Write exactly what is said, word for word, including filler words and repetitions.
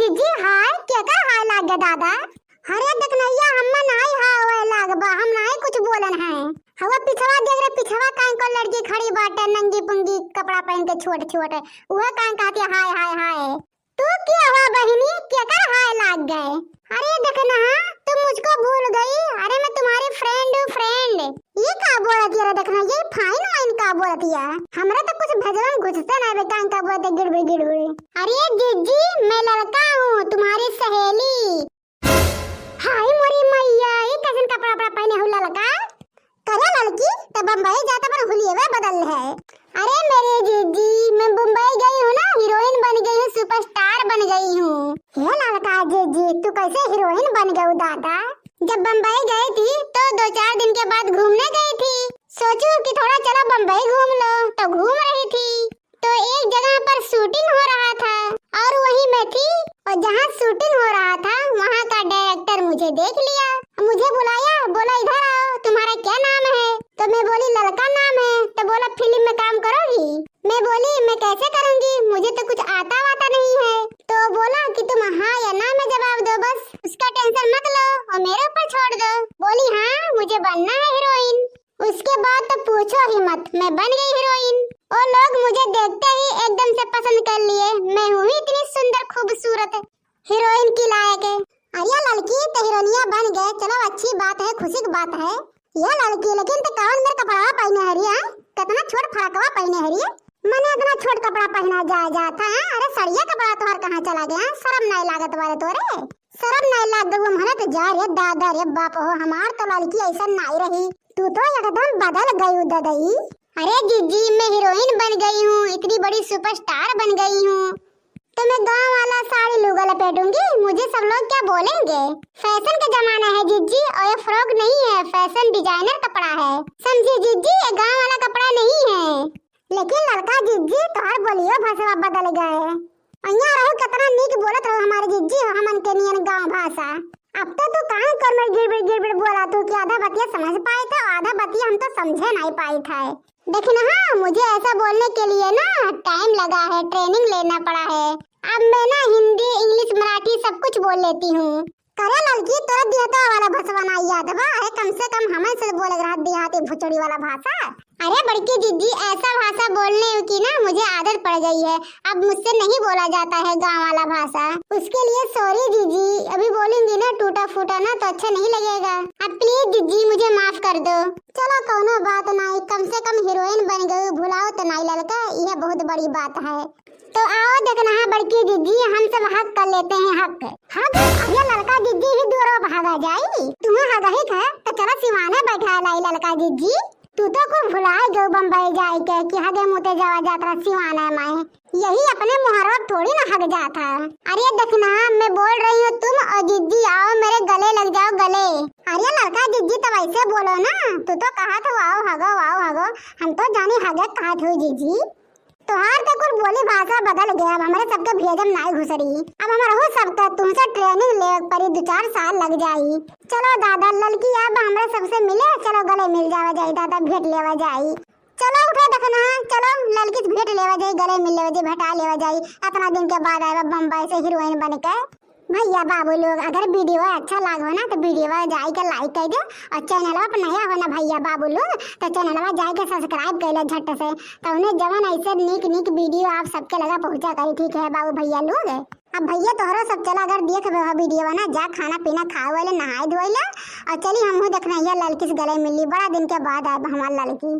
जीजी हाय, केकर हाय लाग गए दादा? अरे देखनैया, हम्मा नाई हाय वाय लागबा, हम नाई कुछ बोलन है। हवा पिछवा देख रे, पिछवा काहे को लड़की खड़ी बाटे, नंगी पुंगी कपड़ा पहन के छोट छोट, उहे काहे कहती हाय हाय हाय। तू क्या हुआ बहिनी, केकर हाय लाग गए? अरे देखना, तुम मुझको भूल गई, अरे मैं तुम्हारी friend हूँ, friend। ये का बोलत है रे? देखना, ये fine वाइन का बोलत है? हमरा तो कुछ भेजवा में घुसते ना बे, काहे का बोलत है गिड़बुड़ गिड़बुड़। अरे जीजी, मैं ललका हूँ, तुम्हारी सहेली। हाय मोरी मैया, ई कैसन कपड़ा उपड़ा पहने हो ललका? करे ललकी, त बम्बई जात अपन हुलियवे बदल है। अरे मेरे जीजी, मैं बम्बई गई हूँ ना, हीरोइन बन गई हूँ, superstar बन गई हूँ। हे ललका जीजी, तू कैसे हीरोइन बन गई दादा? जब बम्बई गई थी तो दो चार दिन के बाद घूमने गई थी, सोचू कि थोड़ा चलो बम्बई घूम लो, तो घूम रही थी। तो एक जगह पर shooting हो रहा था और वहीं मैं थी और जहाँ shooting हो रहा था वहाँ का director मुझे देख लिया, मुझे बुलाया, बोला इधर आओ, तुम्हारा क्या नाम है? तो मैं बोली ललका नाम है। तो बोला फिल्म में काम करोगी? मैं बोली मैं कैसे करूँगी, मुझे तो कुछ आता वाता नहीं है। तो बोला कि तुम हाँ या ना में जवाब दो बस, उसका tension मत लो और मेरे ऊपर छोड़ दो। बोली हाँ, मुझे बनना है हीरोइन। उसके बाद तो पूछो ही मत, मैं बन गई हीरोइन। और लोग मुझे देखते ही एकदम से पसंद कर लिए। मैं हूँ ही इतनी सुंदर खूबसूरत, हीरोइन की लायक है। अरे ललकी, तो हीरोइनिया बन गए, चलो अच्छी बात है, खुशी की बात है। ये ललकी, लेकिन तो कौन मेरे कपड़ा पहने हरी है? कितना छोट फरकवा पहने हरी है। मने इतना छोट कपड़ा पहना जाए जाता है? अरे सड़िया कपड़ा तोहर कहाँ चला गया है? शर्म नहीं लागत वाले तोरे? शर्म नहीं लाग गई, हम हनत जा रे दादा रे बाप हो, हमार तो लड़की ऐसा नहीं रही, तू तो एकदम बदल गई ददई। अरे जीजी, मैं हीरोइन बन गई हूँ, इतनी बड़ी superstar बन गई हूँ, तो मैं गाँव वाला साड़ी लुगा लपेटूंगी, मुझे सब लोग क्या बोलेंगे? Fashion का जमाना है जीजी, और ये frock नहीं है, fashion designer कपड़ा है, समझी जीजी, ये गाँव वाला कपड़ा नहीं है। लेकिन ललका जिज्जी, तोहर बोलियो भसवा बदल गए। अइया रहू, कितना नीक बोलत रहू हमारे जिज्जी हो, हमन के नियन गाँव भाषा। अब तो तू काहे कर में गिड़बिड़ गिड़बिड़ बोला तू कि आधा बतिया समझ पाए थे, आधा बतिया हम तो समझे नहीं पाए थे। देखिन हाँ, मुझे ऐसा बोलने के लिए ना time लगा है, training लेना पड़ा है। अब मैं ना हिंदी, English, मराठी सब कुछ बोल लेती हूँ। करे ललकी, तोरा देहाता वाला भसवा ना याद बा? अरे कम से कम हमन से बोले रहा देहाती भुचड़ी वाला भाषा। अरे बड़की जिज्जी, ऐसा भाषा बोलने की ना मुझे आदत पड़ गई है, अब मुझसे नहीं बोला जाता है गाँव वाला भाषा। उसके लिए sorry जिज्जी, अभी बोलूंगी ना टूटा फूटा ना तो अच्छा नहीं लगेगा। अब please जिज्जी मुझे माफ कर दो। चलो कौनो बात नहीं, कम से कम हीरोइन बन गई, भुलाओ तो नहीं ललका, यह बहुत बड़ी बात है। तो आओ देखना है बड़की जिज्जी, हम सब hug कर लेते हैं, hug। Hug? अब ये ललका जिज्जी ही दूर भागा जाई, तुम्हें hug ही है तो चलो सिवाने बैठा लाई ललका जिज्जी। तू तो कुछ भुलाए गयो बम्बई जाए के कि hug मुते जावा जात रहा सिवाने में, यही अपने मुहरवा थोड़ी ना hug जात है। अरे देखना, मैं बोल रही हूँ तुम और जिज्जी आओ मेरे गले लग जाओ गले। अरे ललका जिज्जी तो वैसे बोलो ना, तू तो कहा था आओ hug, आओ hug, हम तो जानी hug कहा थी जिज्जी। तोहार तो कुल बोली भाषा बदल गया, अब हमरे सबके भेजम नाई घुसरी। अब हमरहू सबका तुमसे training लेवे के पड़ी, दो चार साल लग जाई। चलो दादा, ललकी अब हमरे सबसे मिले, चलो गले मिल जावा जाई दादा, भेंट लेवा जाई। चलो उठो देखना, चलो ललकी से भेंट लेवा जाई, गले मिल लेवा जाई, भेंटा लेवा जाई। इतना दिन के बाद आए बा बम्बई से हीरोइन बन के। भैया बाबू लोग, अगर video अच्छा लागो ना तो video जाई के like कर दो और channel पर नया हो ना भैया बाबू लोग तो channel जाई के subscribe कर लो झट से, तो उन्हें जवन ऐसे नीक नीक video आप सबके लगा पहुँचा करी, ठीक है बाबू भैया लोग। अब भैया तोहरो सब चला अगर देख रहे हो video ना, जा खाना पीना खाए वाले, नहाए धोए ले और चली हमहू देखना है ललकी से गले मिली, बड़ा दिन के बाद आए बा हमार ललकी।